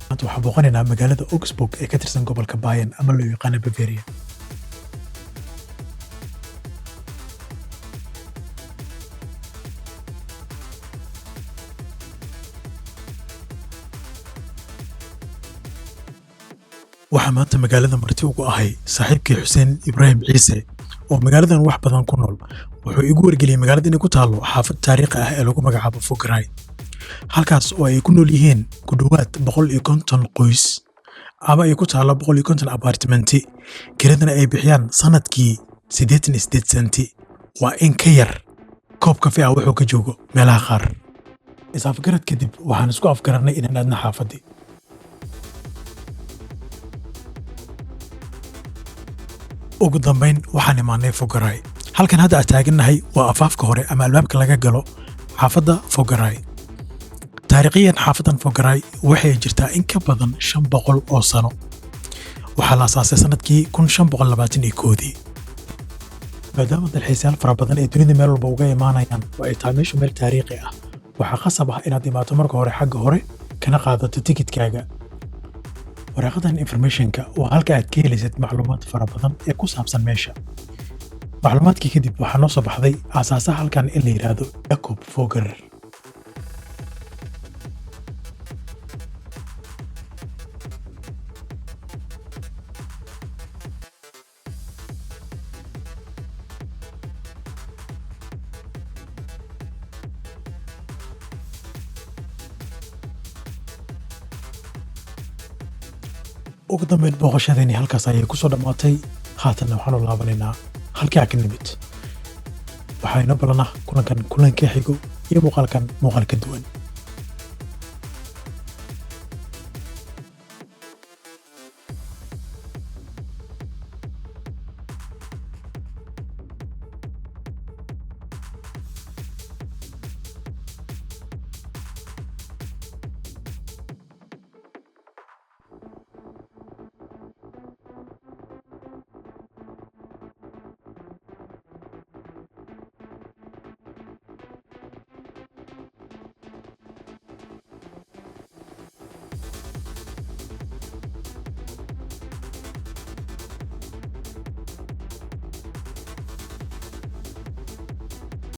Maanta waxaan booqanaynaa magaalada Augsburg ee ka tirsan gobolka Bayern ama loo yaqaano Bavaria. Waxaa maanta magaalada marti ugu ahay saaxiibkii Xuseen Ibraahim Ciise oo magaaladan wax badan ku nool. Wuxuu igu wargeliyey magaalada inay ku taallo xaafad taariikhi ah ee lagu magacaabo Fuggerei, halkaas oo ay ku nool yihiin ku dhowaad 150 qoys ama ay ku taallo 150 abaartimenti, kiradana ay bixiyaan sanadkii 88 senti. Waa in ka yar koob kafe ah wuxuu ka joogo meelaha qaar. Is-afgarad kadib, waxaan isku afgarannay inaan aadna xaafaddii. Ugu dambayn waxaan imaanay Fuggerei. Halkan hadda aad taagannahay waa afaafka hore ama albaabka laga galo xaafadda Fuggerei. Taariikhiyan, xaafaddan Fuggerei waxay jirtaa in ka badan 500 oo sano. Waxaa la asaasay sanadkii 1521-dii. Maadaama dalxiisayaal fara badan ay dunida meel walba uga imaanayaan oo ay tahay meeshu meel taariikhi ah, waxaa qasab ah inaad imaato marka hore xagga hore kana qaadato tikidkaaga. Waraaqadan informationka waa halka aad ka helaysid macluumaad fara badan ee ku saabsan meesha. Macluumaadkii kadib, waxaa noo soo baxday aasaasaha halkan in la yidhaahdo Jacob Fugger. Ugu dambeyn, booqashadeeni halkaas ayay ku soo dhammaatay. Haatanna waxaanu laabanaynaa halkii aan ka nimid. Waxaa inoo ballanah kulankan kulanka xigo iyo muuqaalkan muuqaal ka duwan.